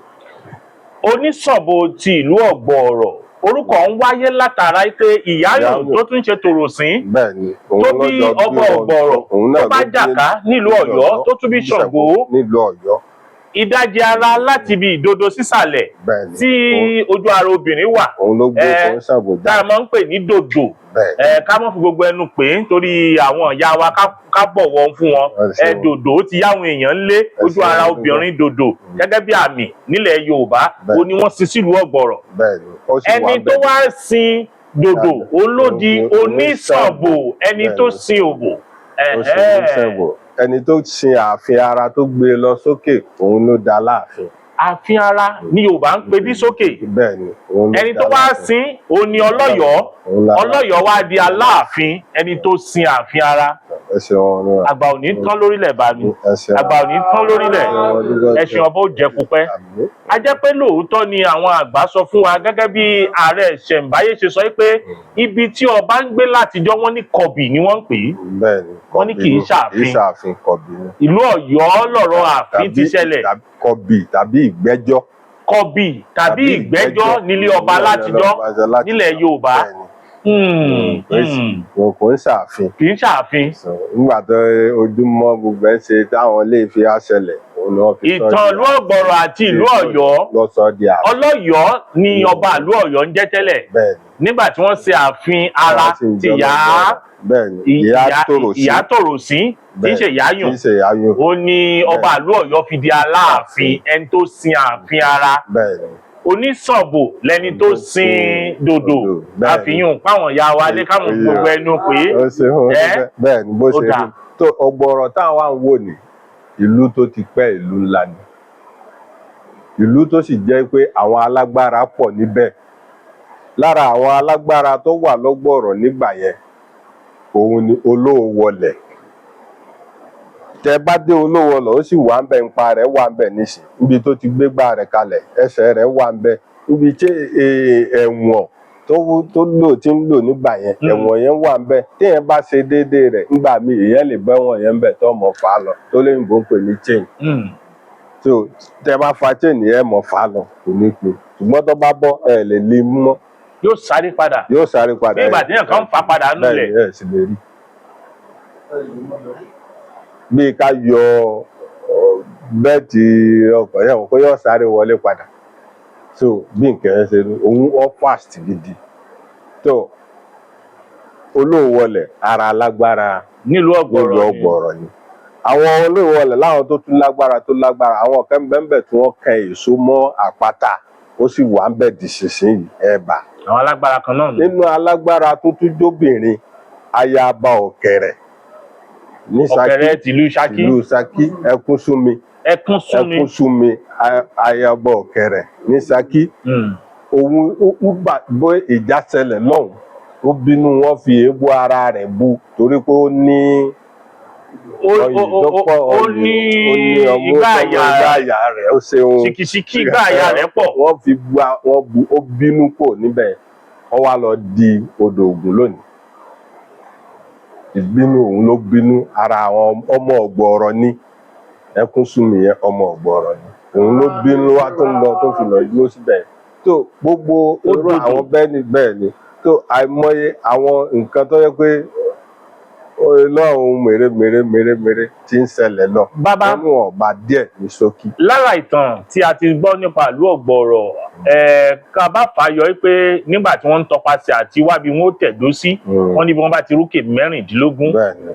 Oníṣàngó ti ìlú Ọ̀gbọ̀ọ̀rọ̀, orúkọ ń wáyé látara pé ìyáyùn Ìyáyùn. tó tún ṣe tòròsín Bẹ́ẹ̀ ni, òun tó bí lọ́jọ́ ọba Ọ̀gbọ̀ọ̀rọ̀, òun náà tó bá ló bí Jàká nílùú Ọ̀yọ́, tó tún bí Ṣàngó. Nílùú Ọ̀yọ́. Ìdajì ara láti ibi ìdodo sísàlẹ̀ Bẹ́ẹ̀ ni. tí ojú ara obìnrin wà, Òun ló gbé Ṣàngó tá a jáde. máa ń pè ní dòdò. Bẹ́ẹ̀ ni. Ká má fi gbogbo ẹnu pè é nítorí àwọn ìyá wa, ká bọ̀wọ̀ fún wọn. Ẹ ṣeun. Dòdò ó ti yáwọn èèyàn lé ojú ṣeun, ara dúpẹ́. obìnrin, dòdò gẹ́gẹ́ bí àmì nílẹ̀ Yorùbá. Bẹ́ẹ̀. Ó ní wọ́n sin sílùú Ọ̀gbọ̀rọ̀. Bẹ́ẹ̀ ni, ó sì wà Ẹni tó bẹ́ẹ̀. wá sin dòdò, òun ló di Oníṣàngó, ẹni tó Bẹ́ẹ̀ ni. sin òbò. Ó sì Oníṣàngó. Ẹni tó sin ààfin ara tó gbé e lọ sókè, òun ló da láàfin. Ààfin ara ní Yorùbá ń pè bí sókè. Bẹ́ẹ̀ ni, òun ló Ẹni da tó wá láàfin. sin òun ni Ọlọ́yọ̀ọ́. Òun la Ọlọ́yọ̀ọ́ wá di Aláàfin, ẹni tó sin ààfin ara. Ẹ ṣeun ọ̀run. Àgbà ò ní tán lórílẹ̀ bá mi. Ẹ ṣeun. Àgbà ò ní tán lórílẹ̀. Ẹ ṣeun, ọdún. Ẹṣin ọba ó jẹ kúpẹ́. Àmín. A jẹ́ pé lóòótọ́ ni àwọn àgbà sọ fún wa, gẹ́gẹ́ bí ààrẹ ìṣẹ̀ǹbáyé ṣe sọ pé ibi tí ọba ń gbé látijọ́, wọ́n ní kọ̀bì ni wọ́n ń pè é. Bẹ́ẹ̀ni. Wọ́n ní kì í ṣààfin. Kì í ṣààfin, kọ̀bì ni. Ìlú Ọ̀yọ́ lọ̀rọ̀ ààfin ti ṣẹlẹ̀. Kọ̀bì tàbí ìgbẹ́jọ́. Kọ̀bì tàbí ìgbẹ́jọ́ nílé ọba látijọ́ nílẹ̀ Yorùbá. Bẹ́ẹ̀ni. Kò ń ṣààfin. Kì í ṣààfin. So, nígbà tó ojúmọ́ gbogbo ẹ̀ ń ṣe táwọn ilé ìfi àṣẹlẹ̀, òun ni wọ́n fi sọ Ìtàn ìlú Ọ̀gbọ̀rọ̀ àti ìlú Ọ̀yọ́. Lọ sọ di ààfin. Ọlọ́yọ̀ọ́ ni ọba ìlú Ọ̀yọ́ ń jẹ́ tẹ́lẹ̀. Bẹ́ẹ̀ni. Nígbà tí wọ́n ṣe ààfin ara ti ìyá Bẹ́ẹ̀ni, ìyá tòrò sí. Ìyá tòrò sí, tí í ṣe Ìyáyùn. Tí í ṣe Ìyáyùn. Ó ní ọba ìlú Ọ̀yọ́ fi di Aláàfin, ẹni tó sin ààfin ara. Onísànbò lẹni tó sin dòdò. Àfihàn páwọn ìyá wa lé káwọn gbogbo ẹnu pé Ó ṣe ó ẹ́, bẹ́ẹ̀ni, bó ó ṣe dáa. rí tó Ọ̀gbọ̀rọ̀ táwọn à ń wò ní ìlú tó ti pẹ́, ìlú ńlá ni, ìlú tó sì jẹ́ pé àwọn alágbára pọ̀ níbẹ̀. Lára àwọn alágbára tó wà lọ́gbọ̀rọ̀ nígbà yẹn, òun ni Olówólẹ̀. Tẹ bá dé Olówólẹ̀, ó sì wà ń bẹ, nípa rẹ̀ wà ń bẹ nísìn, níbi tó ti gbégbá rẹ̀ kalẹ̀, ẹsẹ̀ rẹ̀ wà ń bẹ, níbi tí ẹ̀wọ̀n tó lò tí ń lò nígbà yẹn. Ẹ̀wọ̀n yẹn wà ń bẹ. Téèyàn bá ṣe déédéé rẹ̀ nígbà míì, èèyàn lè bẹ́wọ̀n yẹn ń bẹ tó mọ̀ fà á lọ, tó léyìnbó ń pè ní chain. So tẹ bá fa chain yẹn, mọ̀ fà á lọ, kò ní pin, ṣùgbọ́n tó bá bọ́, ẹ lè lè mú mọ́. Yóò sáré padà. Yóò sáré padà. Bí ìgbà téèyàn kan ń fà padà nulẹ̀. Bẹ́ẹ̀ni, ẹ sì lè rí bí ká yọ belt ọkọ̀ yẹn kó yóò sáré wọlé padà. So bí nǹkan yẹn ṣe rí, òun ọ fast gidi tó. Olówólẹ̀, ara alágbára nílùú Ọ̀gbọ̀rọ̀ nílùú ni. Ọ̀gbọ̀rọ̀ ni. Àwọn Olówólẹ̀ láwọn tó tún lágbára, tó lágbára, àwọn kan bẹ́ẹ̀ tí wọ́n kan èso mọ́ àpáta, ó sì wà ń bẹ̀ dì sísìn ẹ̀bà. Àwọn alágbára kan náà nù. Nínú alágbára tó tún jóbìnrin, ayaba Ọ̀kẹ̀rẹ̀ ní Ṣakí. Ọ̀kẹ́rẹ́ tìlú Ṣakí. Ìlú Ṣakí, ẹkún súnmi. Ẹkún súnmi. Ẹkún súnmi, ayaba Ọ̀kẹ̀rẹ̀ ní Ṣakí. Òun ó gbà bó ìjà ṣẹlẹ̀ lọ́hùn, ó bínú, wọ́n fi èébú ara rẹ̀ bu torí pé ó ní ọyìn tó pọ̀, Ó ọyìn, ní ó ní ọmú igbá tó àyà. Igbá àyà rẹ̀, ó ṣeun. Ṣìkìṣìkì igbá àyà rẹ̀ pọ̀. Wọ́n fi bu wọ́n bu, ó bínú kò níbẹ̀, ó wá lọ di odò Ògùn lónìí. Ìbínú òun ló bínú. Ara àwọn ọmọ Ọ̀gbọ̀ọ̀rọ̀ ní ẹkún súnmi yẹn, ọmọ Ọ̀gbọ̀ọ̀rọ̀ ni. Òun ló bínú wá tó ń lọ, tó fi lọ dúró síbẹ̀ tó gbogbo irú Ó dòdò. àwọn bẹ́ẹ̀ ni, bẹ́ẹ̀ ni tó àìmọye àwọn nǹkan tó yẹ pé Ọlọ́run mèrè mèrè mèrè mèrè tí ń ṣẹlẹ̀ lọ. Bàbá. Wọ́n níwọ̀n ọba díẹ̀ ní ṣókí. Lára ìtàn tí a ti gbọ́ nípa ìlú Ọ̀gbọ̀rọ̀, ká bá fàáyọ pé nígbà tí wọ́n ń tọpasẹ̀ àti wábi wọn ó tẹ̀dó sí, wọ́n ní bí wọ́n bá ti rúkè 16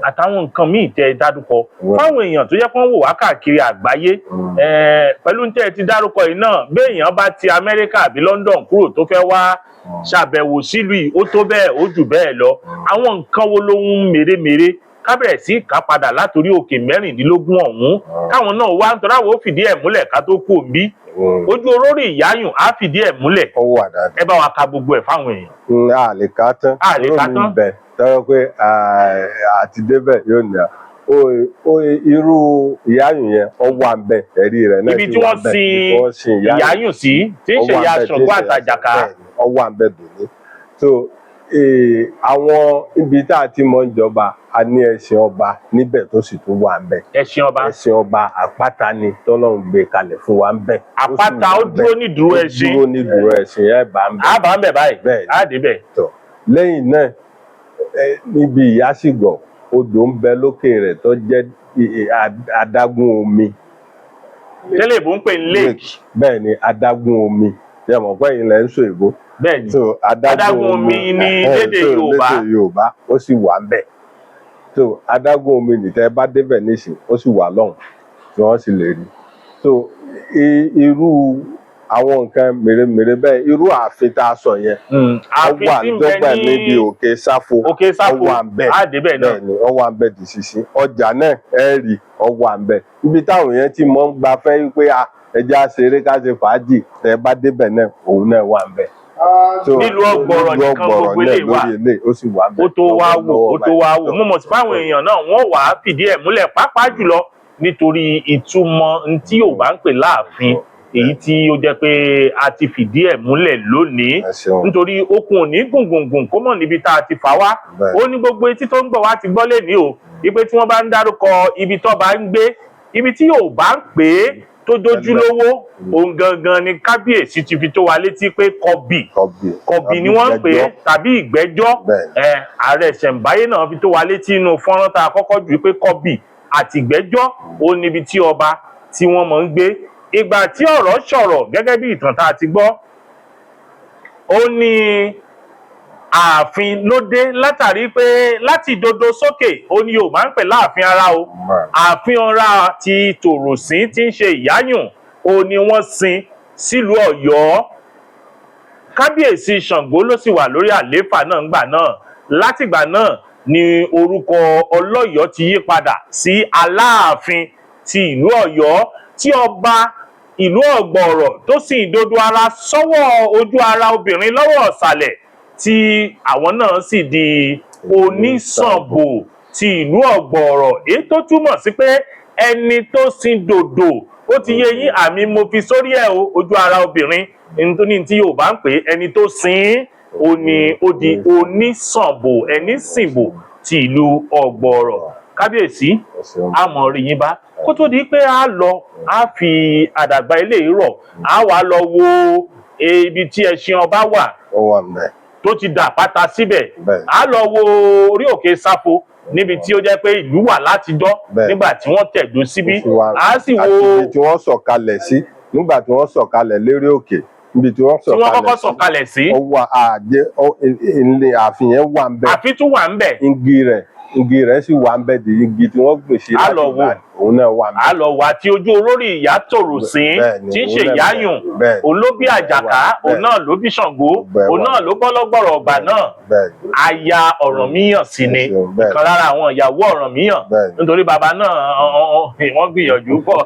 àtàwọn nǹkan míì tẹ́ ẹ dárúkọ fáwọn èèyàn tó yẹ kó ń wò wá káàkiri àgbáyé. Pẹ̀lú tẹ́ ẹ ti dárúkọ yìí náà, béèyàn bá ti Amẹ́ríkà àbí London kúrò tó fẹ́ wá ṣàbẹ̀wò sílùú yìí, ó tó bẹ́ẹ̀, ó jù bẹ́ẹ̀ lọ. Àwọn nǹkan wo lóhun mèremère ká bẹ̀rẹ̀ sí í kà padà látòrí òkè 16 ọ̀hún, káwọn náà wá nítorí àwọn ò fìdí ẹ̀ múlẹ̀ ká tó kú òǹbí? Ojú orórì Ìyáyùn á fìdí ẹ̀ múlẹ̀. Ó wà dáadáa. Ẹ bá wa ka gbogbo ẹ̀ fáwọn èèyàn. A lè kà á tán. A lè kà á tán. Olómi bẹ̀ tọ́jọ́ pé àti débẹ̀ yóò ní à ó irú Ìyáyùn yẹn, ó wà ń bẹ̀, ẹ̀rí rẹ̀ náà Ibi sì tí wà wọ́n ń bẹ̀. sin Ibi tí wọ́n sin Ìyáyùn Ìyáyùn sí, tí ń ó ṣe wà ìyá ń bẹ̀, tí ń Ṣàngó ṣe ìyá àtàjàká. Bẹ́ẹ̀ ni, ó wà ń bẹ̀ dòní. So àwọn ibi tá a ti mọ ìjọba, a ní ẹṣin ọba níbẹ̀ tó sì tún wà ń bẹ̀. Ẹṣin ọba. Ẹṣin ọba àpáta ni tọ́lọ́run gbé kalẹ̀ fún wa ń bẹ̀. Ó sì Àpáta, wà ó ń bẹ̀. dúró nídúró Ó ẹṣin. dúró nídúró ẹṣin, ẹ̀ bá ń bẹ̀. Á bá ń bẹ̀ báyìí. Bẹ́ẹ̀ ni. Á débẹ̀. Tọ̀ lẹ́yìn náà, níbi Ìyásìgọ̀, odò ń bẹ lókè rẹ̀ tó jẹ́ adágún omi. Tẹ́lẹ̀ ìbò ń pè ní lake. Bẹ́ẹ̀ ni, adágún omi. Ṣé ẹ mọ̀ pé ilẹ̀ ń sọ èbó? Bẹ́ẹ̀ ni. So adágún Adágún omi ní lédè so, Yorùbá. Lédè Yorùbá, ó sì wà ń bẹ̀. So adágún omi nìtẹ́ bá débẹ̀ nísìn, ó sì wà lọ́hùn tí wọ́n sì lè rí. So irú àwọn nǹkan mèremère bẹ́ẹ̀, irú ààfin tá a sọ yẹn, ó Ààfin wà tí ń bẹ dọ́gba ní níbi Òkè Sáfo. Òkè Sáfo. Ó wà ń bẹ̀. Á débẹ̀ náà. Bẹ́ẹ̀ ni, ó wà ń bẹ̀ dì sísí. Ọjà náà, ẹ rí, ó wà ń bẹ̀, ibi táwọn yẹn ti mọ̀ ń gbafẹ́ wípé a ẹja ṣeré, ká ṣe fàájì, tẹ́ bá débẹ̀ náà, òun náà wà ń bẹ̀. Nílùú Ọ̀gbọ̀rọ̀ nílùú nìkan Ọ̀gbọ̀rọ̀ gbogbo náà eléyìí wà. Lórí eléyìí ó sì wà Ó tó wá wò, ó tó wá wò. Mo mọ̀ sí fáwọn èèyàn náà, wọ́n wàá fìdí ẹ̀ múlẹ̀, pàápàá jùlọ nítorí ìtumọ̀ n tí Yorùbá ń pè láàfin, èyí tí ó jẹ́ pé a ti fìdí ẹ̀ múlẹ̀ lónìí, Ẹ ṣeun. nítorí okùn òní gùngùngùn kó mọ̀ níbi tá a ti fà wá. Ó ní gbogbo etí tó ń gbọ́ wá ti gbọ́ lẹ́ni o, wípé tí wọ́n bá ń dárúkọ ibi tó bá ń gbé, ibi tí Yorùbá ń pè é tó jójúlówó, òun gangan ni kábíyèsí ti fi tó wa létí pé Kọbì. Kọbì. Kọbì ni wọ́n ń pè é tàbí Ìgbẹ́jọ́. Ẹ ààrẹ ìṣẹ̀ǹbáyé náà fi tó wa létí inú fọ́nrán tá a kọ́kọ́ jù pé Kọbì àti Ìgbẹ́jọ́, ó níbi tí ọba tí wọ́n máa ń gbé. Ìgbà tí ọ̀rọ̀ sọ̀rọ̀, gẹ́gẹ́ bí ìtàn tá a ti gbọ́, ó ní ààfin ló dé látàrí pé láti dodo sókè, ó ní Yorùbá ń pè láàfin ara o. Ààfin ọ̀rá ti Tòròsín tí ń ṣe Ìyáyùn, ó ní wọ́n sin sílùú Ọ̀yọ́. Kábíyèsí Ṣàngó ló sì wà lórí àlééfà náà ńgbà náà. Látìgbà náà ni orúkọ Ọlọ́yọ̀ọ́ ti yí padà sí Aláàfin ti ìlú Ọ̀yọ́, tí ọba ìlú Ọ̀gbọ̀rọ̀ tó sì dodo ara sọ́wọ́ ojú ara obìnrin lọ́wọ́ ọ̀sàlẹ̀, tí àwọn náà sì di Onísànbò ti ìlú Ọ̀gbọ̀rọ̀, èyí tó túmọ̀ sí pé ẹni tó sin dòdò, ó ti yé yín, àmì mo fi sórí ẹ̀ o, ojú ara obìnrin nítorí tí Yorùbá ń pè é, ẹni tó sin ín, ó ní ó di Onísànbò, ẹni sìnbò ti ìlú Ọ̀gbọ̀rọ̀. Kábíyèsí, Ẹ ṣeun. A mọ̀ rí yín bá. Kó tó di pé a lọ, a fi àdàgbà ilé rọ̀, a wà lọ wo ibi tí ẹṣin ọba wà Ó wà ńbẹ̀. tó ti dà pátá síbẹ̀. A lọ wo orí òkè Sáfo, níbi tí ó jẹ́ pé ìlú wà látijọ́, nígbà tí wọ́n tẹ̀dó síbí. Ó sì wà. A sì wo Àti ibi tí wọ́n sọ̀kalẹ̀ sí, nígbà tí wọ́n sọ̀kalẹ̀ lérí òkè, níbi tí wọ́n tí wọ́n kọ́kọ́ sọ̀kalẹ̀ sí. Sọ̀kalẹ̀ sí. Ó wà, àjẹ ilé ààfin yẹn wà ńbẹ̀. Àfi tún wà ńbẹ̀. Igi rẹ̀ sì wà ńbẹ̀ di igi tí wọ́n gbìn sí Á láti lọ wò. gbà, òun náà wà ńbẹ̀. A lọ wà tí ojú olórí ìyá Tòròsín tí ń ṣe Òun náà. Ìyáyùn. Òun ló bí Àjàká, òun náà ló bí Ṣàngó, òun náà ló bọ́ lọ́gbọ̀rọ̀ ọgbà náà. Aya Ọ̀rànmíyàn sì ni. Ẹ ṣeun, bẹ́ẹ̀. Ìkan lára àwọn ìyàwó Ọ̀rànmíyàn, nítorí bàbá náà wọ́n gbìyànjú pọ̀,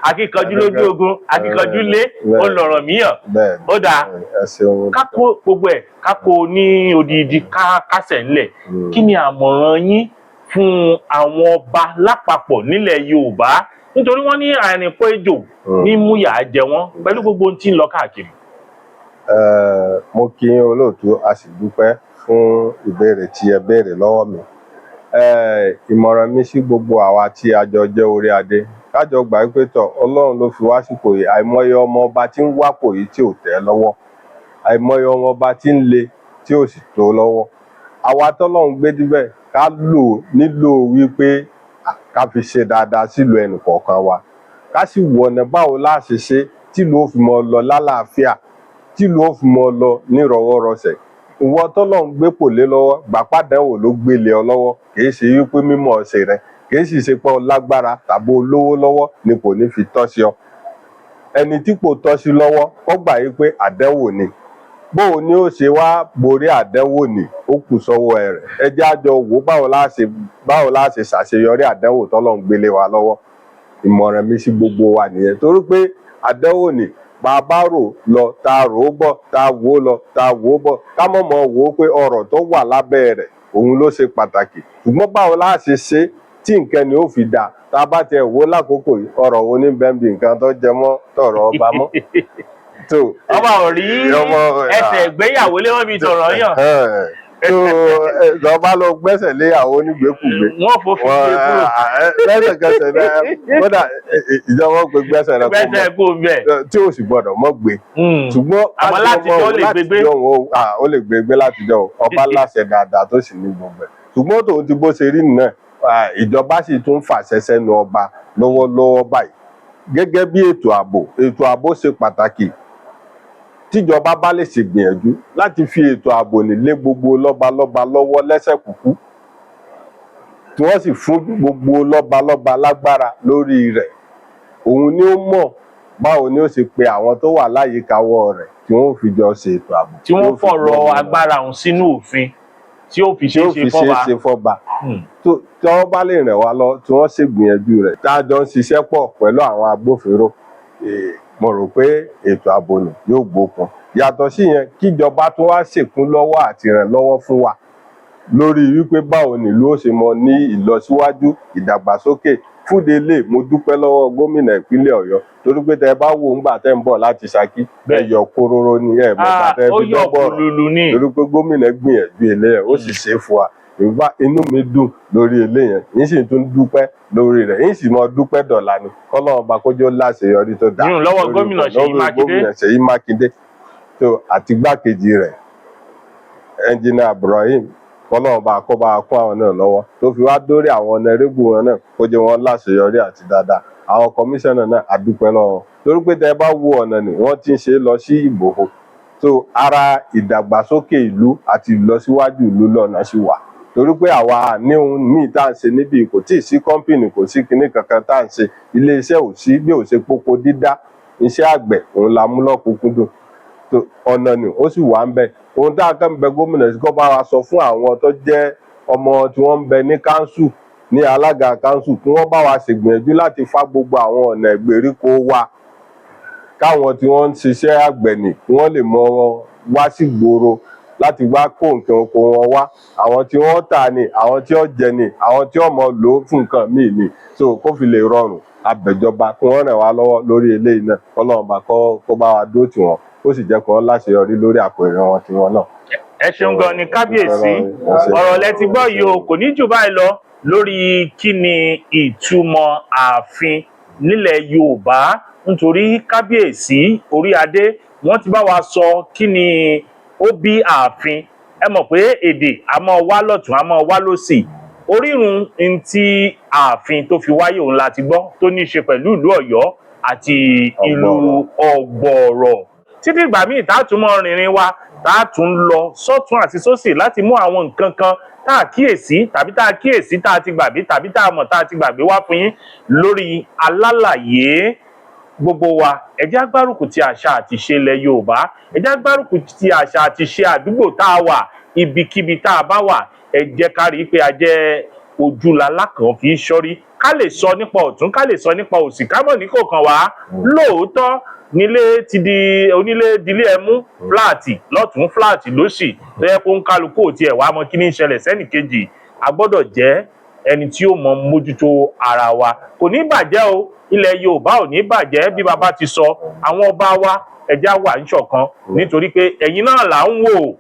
akíkanjú lójú ogun, akíkanjú lé, ó lọ̀rànmíyàn. Ó dáa. Ẹ ṣeun. Ká kó gbogbo ẹ̀, ká kó ní odidi, ká kásẹ̀ ńlẹ̀. Kí ni àmọ̀ràn yín fún àwọn ọba lápapọ̀ nílẹ̀ Yorùbá, nítorí wọ́n ní àìrìnpọ̀ ejò ní múyà jẹ wọ́n, pẹ̀lú gbogbo ohun tí ń lọ káàkiri? Mo kí yín, olóòtú, a sì dúpẹ́ fún ìbéèrè tí ẹ béèrè lọ́wọ́ mi. Ìmọ̀ràn mi sí gbogbo àwa tí a jọ jẹ́ orí adé, ká jọ gbà wípé tọ̀, Ọlọ́run ló fi wá sípò yìí. Àìmọye ọmọ ọba tí ń wápò yìí tí ò tẹ́ lọ́wọ́, àìmọye ọmọ ọba tí ń le tí ò sì tó lọ́wọ́. Àwa tọ́lọ́run gbé díbẹ̀, ká lò ó nílò wípé ká fi ṣe dáadáa sílùú ẹnìkọ̀ọ̀kan wa, ká sì wò ọ̀nà báwo la ṣe ṣe tìlú ó fi mọ́ lọ lálàáfíà, tìlú ó fi mọ́ lọ nírọwọ́rọsẹ̀. Ìwọ tọ́lọ́run gbépò lé lọ́wọ́, gbàpádánwò ló gbé lé ọ lọ́wọ́. Kìí ṣe wípé mímọ̀ ṣe rẹ, kìí sì ṣe pé ọ lágbára tàbí olówó lọ́wọ́ ni kò ní fi tọ́ sí ọ. Ẹni tí kò tọ́ sí lọ́wọ́, kó gbà yí pé àdánwò ni. Bóò ni ó ṣe wá borí àdánwò ni, ó kù sọ́wọ́ ẹ rẹ̀. Ẹ jẹ́ á jọ wò ó, báwo la ṣe ṣàṣeyọrí àdánwò tọ́lọ́run gbé lé wa lọ́wọ́. Ìmọ̀ràn mi sí gbogbo wa nìyẹn, torí pé àdánwò ni. Bá a bá rò lọ, tá a rò ó bọ̀, tá a wò ó lọ, tá a wò ó bọ̀, ká mọ̀ mọ̀ wò ó pé ọrọ̀ tó wà lábẹ́ rẹ̀, òun ló ṣe pàtàkì. Ṣùgbọ́n báwo la ṣe ṣe tí nǹkan ni ó fi dáa? Tá a bá tiẹ̀ wò ó lákòókò yìí, ọrọ̀ wo ní bẹ́ẹ̀ bí nǹkan tó jẹ mọ́ tọ̀rọ̀ ọba mọ́ tó? Ọba ò rí ẹsẹ̀ ìgbéyàwó lé wọn bí tọ̀rọ̀ yàn. Tó lọ bá lọ gbẹ́sẹ̀ lé àwọn onígbèkúgbè, wọ́n fòfin gbé kúrò. Lẹ́sẹ̀kẹsẹ̀ náà, kódà ìjọba pé gbẹ́sẹ̀ rẹ kó gbẹ́sẹ̀ mọ́ kó bẹ́ẹ̀. tí ò sì gbọ́dọ̀ mọ́ gbé. Ṣùgbọ́n Àmọ́ látijọ́ ó lè gbégbé. Látijọ́ wọn, ó lè gbégbé látijọ́. Ọba láṣẹ dáadáa tó sì ní gbogbo ẹ̀. Ṣùgbọ́n tòun ti bó ṣe rí nìyẹn, ìjọba sì tún fàṣẹ sẹ́nu ọba lọ́wọ́lọ́wọ́ báyìí, gẹ́gẹ́ bí ètò ààbò. Ètò ààbò ṣe pàtàkì. Tíjọba bá lè ṣègbìyànjú láti fi ètò ààbò nílé gbogbo lọ́balọ́ba lọ́wọ́ lẹ́sẹ̀ kúkú, tí wọ́n sì fún gbogbo lọ́balọ́ba lágbára lórí rẹ̀, òun ni ó mọ̀ báwo ni ó ṣe pe àwọn tó wà láyìíkáwọ́ rẹ̀ tí wọ́n fi jọ ṣe ètò ààbò, tí wọ́n tí ó fi fọ̀rọ̀ gbọ́ agbára òun sínú òfin tí ó fi tí ṣeé ó ṣe fi ṣeé fọ́ba. Ṣe fọ́ba. Tó tí wọ́n bá lè ràn wá lọ, tí wọ́n ṣègbìyànjú rẹ̀, tá a jọ ń ṣiṣẹ́ pọ̀ pẹ̀lú àwọn agbófinró. Mo rò pé ètò ààbò nì yóò gbókun. Yàtọ̀ sí yẹn, kíjọba tún wá ṣèkún lọ́wọ́ àti ìrànlọ́wọ́ fún wa lórí wípé báwo nílùú ó ṣe mọ ní ìlọsíwájú, ìdàgbàsókè. Fúde lè mo dúpẹ́ lọ́wọ́ gómìnà ìpínlẹ̀ Ọ̀yọ́, torí pé tẹ bá wò ńgbà tẹ́ ń bọ̀ láti Ṣakí, ẹ yọ kóróró ní ẹ mọ̀ Ah, tẹ́ ó fi yọ dọ́gbọ̀rọ̀ kùlùlù ní. Torí pé gómìnà gbìyànjú eléyẹn, ó sì ṣe é fún wa. Ìgbà inú mi dùn lórí eléyẹn, yín sì tún dúpẹ́ lórí rẹ̀, yín sì mọ dúpẹ́ dọ̀la ni kọ́lọ́run bá kójó láṣeyọrí tó dáa. Yíyún lọ́wọ́ lórí gómìnà Ṣèyí lórí Mákindé. Gómìnà Ṣèyí Mákindé tó àti igbákejì rẹ̀, Ẹnjìnà Ibrahim, kọ́lọ́run bá kó bá kún àwọn náà lọ́wọ́, tó fi wá dórí àwọn honourable wọn náà, kó jẹ́ wọn láṣeyọrí àti dáadáa. Àwọn kọmíṣánná náà, àdúpẹ́ lọ́wọ́, torí pé tẹ́ ẹ bá wo ọ̀nà ni wọ́n ti ń ṣe lọ sí Ìgbòho so ara ìdàgbàsókè ìlú àti ìlọsíwájú ìlú lọ́nà sí wà, torí pé àwa ní ohun míì tá à ń ṣe níbí, kò tí ì sí company, kò sí kinní kankan tá à ń ṣe, iléeṣẹ́ ò sí bí ò ṣe pópó dídá. Iṣẹ́ àgbẹ̀ òun la mú lọ́kùnkúndùn tó ọ̀nà ni ó sì wà ń bẹ. Ohun tá a kàn ń bẹ gómìnà sí, kó bá wa sọ fún àwọn tó jẹ́ ọmọ tí wọ́n ń bẹ ní council, ní alága council, kí wọ́n bá wa ṣègbìyànjú láti fá gbogbo àwọn ọ̀nà ìgbèríko wa, káwọn tí wọ́n ń ṣiṣẹ́ àgbẹ̀ nì kí wọ́n lè mọ wá sí gbòòrò láti wá kó nǹkan oko wọn wá, àwọn tí wọ́n tà ní, àwọn tí ó jẹ ní, àwọn tí ó mọ lò ó fún nǹkan míì ní, so kó fi lè rọrùn. Abẹ̀jọba kí wọ́n ràn wá lọ́wọ́ lórí eléyìí náà. Kọ́lọ́run bá kó bá wa dúró tì wọ́n, ó sì jẹ́ kí wọ́n láṣeyọrí lórí àpèrè wọn tiwọn náà. Ẹ ṣeun gan ni, kábíyèsí. Ọ̀rọ̀ lẹ ti gbọ́ yìí o. Kò ní jù báyìí lọ lórí kí ni ìtumọ̀ ààfin nílẹ̀ Yorùbá, nítorí kábíyèsí orí adé wọ́n ti bá wa sọ kí ni ó bí ààfin. Ẹ mọ̀ pé èdè a máa wá lọ́tùn, a máa wá lósì. Orírun n tí ààfin tó fi wáyé òun la ti gbọ́, tó ní í ṣe pẹ̀lú ìlú Ọ̀yọ́ àti ìlú Ọ̀gbọ̀ọ̀rọ̀. Títí ìgbà míì tá a tún mọ rìnrìn wa, tá a tún lọ sọ́tún àti sósì láti mú àwọn nǹkan kan tá a kíyèsí tàbí tá a kíyèsí tá a ti gbàgbé tàbí tá a mọ̀ tá a ti gbàgbé wá fún yín lórí Alálàyé. Gbogbo wa, ẹ jẹ́ á gbárùkù ti àṣà àti ìṣe ilẹ̀ Yorùbá, ẹ jẹ́ á gbárùkù ti àṣà àti ìṣe àdúgbò tá a wà. Ibikíbi tá a bá wà, ẹ jẹ́ ká rí i pé a jẹ́ ojúlalá kan fi ń ṣọ́rí, ká lè sọ nípa ọ̀tún, ká lè sọ nípa òsì, ká mọ̀ ní kò kàn wá. Lóòótọ́ nílé ti di onílé dilé ẹmú, flat lọ́tún, flat lósì, tó yẹ kó ń kálukú ò tiẹ̀ wá mọ kí ní í ṣẹlẹ̀ sẹ́nìkejì. A gbọ́dọ̀ jẹ́ ẹni tí ó mọ mójútó ara wa. Kò ní bàjẹ́ o, ilẹ̀ Yorùbá ò ní bàjẹ́. Bí bàbá ti sọ, àwọn ọba wa, ẹja wà ń ṣọ̀kan, nítorí pé ẹ̀yin náà là ń wò.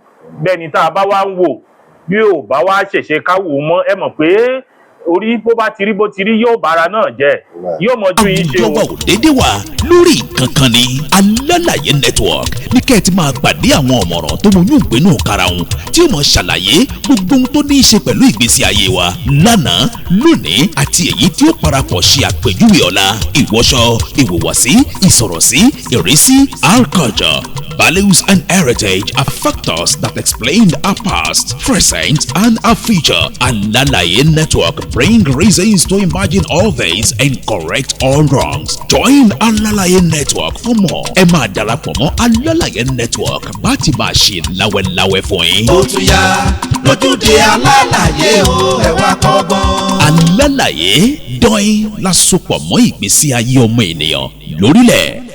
Bẹ́ẹ̀ ni tá a bá wá ń wò, bí ò bá wá ṣẹ̀ṣẹ̀ ká wò ó mọ́, ẹ mọ̀ pé orí bó bá ti rí bó ti rí, yóò bára náà jẹ́, yóò mọ ju yín ṣe Àwùjọ o. wa ò dédé wà lórí ìkankan ni Alálàyé Network ní kẹ́ ẹ ti máa pàdé àwọn ọ̀mọ̀ràn tó mọ oyún ìgbénú karahun, tí ó mọ̀ ṣàlàyé gbogbo ohun tó ní í ṣe pẹ̀lú ìgbésí ayé wa lánàá, lónìí àti èyí tí ó parapọ̀ ṣe àpèjúwe ọ̀la. Ìwọṣọ, ìhùwàsí, ìsọ̀rọ̀sí, ìrísí, our culture, values and heritage are factors that explain our past, present, and our future. Alalaye Network bring reasons to imagine all this and correct all wrongs. Join Alalaye Network for more. Ẹ máa darapọ̀ mọ́ Alalaye Network bá ti máa ṣe láwẹ́láwẹ́ fún yín. Ó tún yá lójúde Alálàyé o, ẹ wá kọ́gbọ́n. Alálàyé dọ́yìn lásopọ̀ mọ́ ìgbésí ayé ọmọ ènìyàn lórílẹ̀.